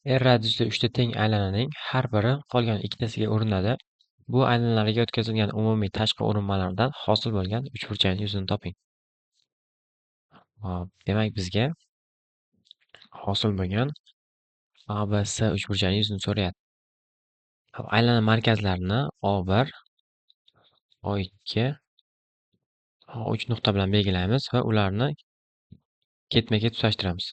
R radiusli 3 ta teng aylananing har biri qolgan ikkitasiga urinadi. Bu aylanalarga o'tkazilgan umumiy tashqi urinmalardan hosil bo'lgan uchburchakning yuzini toping. Hop, demak bizga hosil bo'lgan ABC uchburchakning yuzini so'rayapti. Hop, aylana markazlarini O1, O2, O3 nuqta bilan belgilaymiz va ularni ketma-ket tutashtiramiz.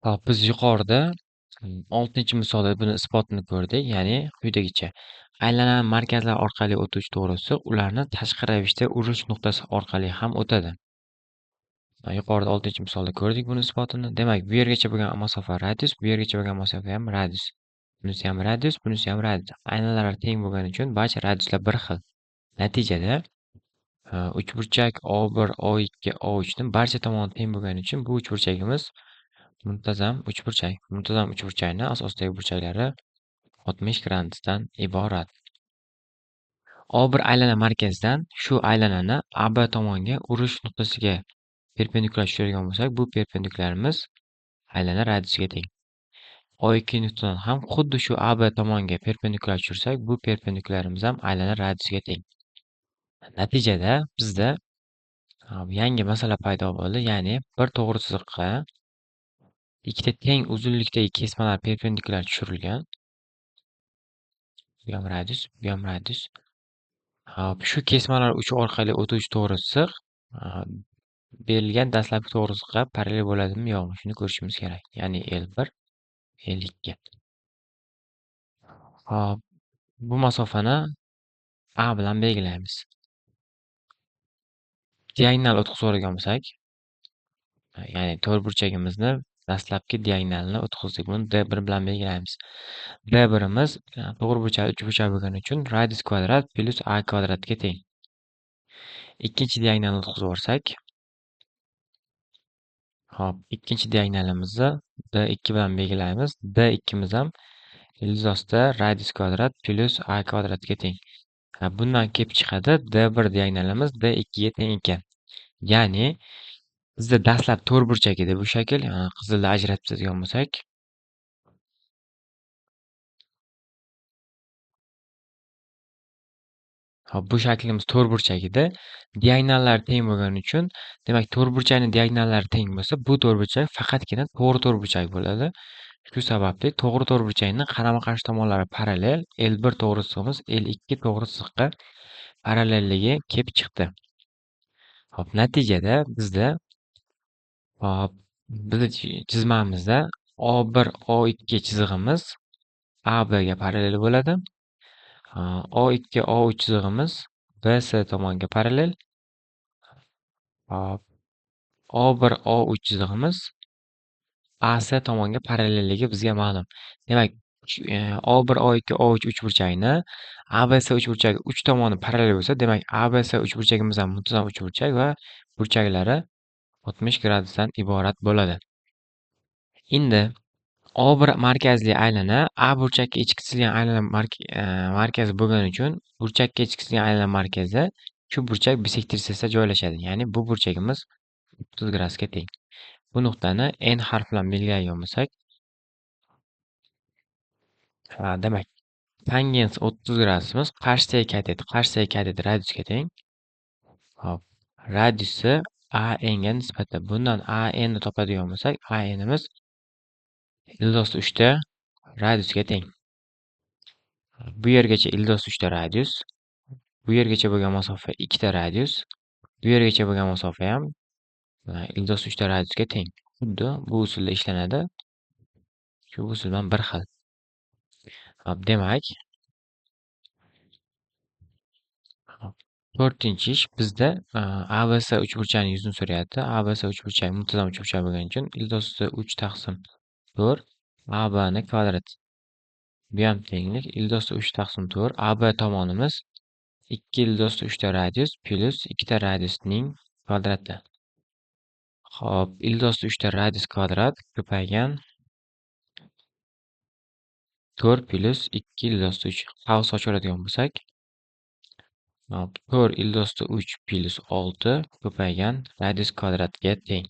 Hop, biz yuqorida 6-misolda buni isbotini ko'rdik, ya'ni quyidagicha. Aylana markazlar orqali o'tuvchi to'g'risi ularni tashqi ravishda urilish nuqtasi orqali ham o'tadi. Yuqorida 6-misolda ko'rdik buni isbotini. Demak, bu yergacha bo'lgan masofa radius, bu yergacha bo'lgan masofa ham radius. Bunisi ham radius, bunisi ham radius. Aylanalar teng bo'lgani uchun barcha radiuslar bir xil. Natijada uchburchak O1, O2, O3 ning barcha tomoni teng bo'lgani uchun bu uchburchagimiz muntazam uchburchak. Muntazam uchburchakning asosidagi burchaklari 60 gradusdan iborat. O1 aylana markazidan shu aylanani AB tomonga urish nuqtasiga perpendikulyar tushirgan bo'lsak, bu perpendikulyarimiz aylana radiusiga teng. O2 nuqtadan ham xuddi shu AB tomonga perpendikulyar tushirsak, bu perpendikulyarimiz ham aylana radiusiga teng. Natijada bizda yangi masala paydo bo'ldi, ya'ni bir to'g'ri chiziqqa ikkita teng uzunlikdagi kesmalar perpendikulyar tushirilgan. Bu ham radius, bu ham radius. Hop, shu kesmalar uchi orqali o'tuvchi to'g'ri chiziq berilgan dastlabki to'g'ri chiziqqa parallel bo'ladimi yo'qmi, shuni ko'rishimiz kerak. Ya'ni L1, L2. Hop, bu masofani A bilan belgilaymiz. Diagonal o'tkazib olgan bo'lsak, ya'ni to'rtburchagimizni dastlabki diagonalini o'tkazdik. Buni D1 bilan belgilaymiz. D1imiz to'g'ri burchak uchburchak bo'lgani uchun radius kvadrat plus A kvadratga teng. Ikkinchi diagonalni o'tkazib yuborsak, hop, ikkinchi diagonalimizni D2 bilan belgilaymiz. D2miz ham ildiz ostida radius kvadrat plus A kvadratga teng. Bundan kelib chiqadi D1 diagonalimiz D2 ga teng ekan. Ya'ni bizda dastlab to'rtburchak edi bu shakl, qizilda ajratib chizgan bo'lsak. Hop, bu shaklimiz to'rtburchak edi. Diagonallar teng bo'lgani uchun, demak to'rtburchakning diagonallari teng bo'lsa, bu to'rtburchak faqatgina to'g'ri to'rtburchak bo'ladi. Shu sababli to'g'ri to'rtburchakning qarama-qarshi tomonlari parallel, L1 to'g'ri chizig'imiz L2 to'g'ri chiziqqa parallelligi kelib chiqdi. Hop, natijada bizda hop, bizni chizmamizda O1, O2 chizig'imiz AB ga parallel bo'ladi. O2, O3 chizig'imiz BC tomonga parallel. Hop, O1, O3 chizig'imiz AC tomonga parallelligi bizga ma'lum. Demak, O1, O2, O3 uchburchakni ABC uchburchagi 3 tomoni parallel bo'lsa, demak ABC uchburchagimiz ham muntazam uchburchak va burchaklari 60 gradusdan iborat bo'ladi. Endi O1 markazli aylana A burchakka ichki chizilgan aylana markazi bo'lgani uchun burchakka ichki chizilgan aylana markazi shu burchak bisektrisasida joylashadi. Ya'ni bu burchagimiz 30 gradusga teng. Bu nuqtani N harfi bilan belgilagan bo'lsak, demak tangens 30 gradusimiz qarshisidagi katet, qarshisidagi katet radiusga teng. Hop, radiusi AN ga nisbatan. Bundan AN ni topadigan bo'lsak, ANimiz ildiz ostida 3 ta radiusga teng. Bu yergacha ildiz ostida 3 ta radius, bu yergacha bo'lgan masofa 2 ta radius, bu yergacha bo'lgan masofa ham ildiz ostida 3 ta radiusga teng. Xuddi bu usulda ishlanadi. Shu usul bilan bir xil. Hop, demak, to'rtinchi ish bizda ABC uchburchakning yuzini so'rayapti. ABC uchburchak muntazam uchburchak bo'lgani uchun ildiz ostida 3 taqsim 4 AB ni kvadrat. Bu ham tenglik ildiz ostida 3 taqsim 4 AB tomonimiz 2 ildiz ostida 3 ta radius plus 2 ta radiusning kvadrati. Xo'p, ildiz ostida 3 ta radius kvadrat ko'paygan 4 plyus 2 ildiz 3. Qavs ochib bo'lsak, 4 ildiz 3 plyus 6 ko'paygan radius kvadratga teng.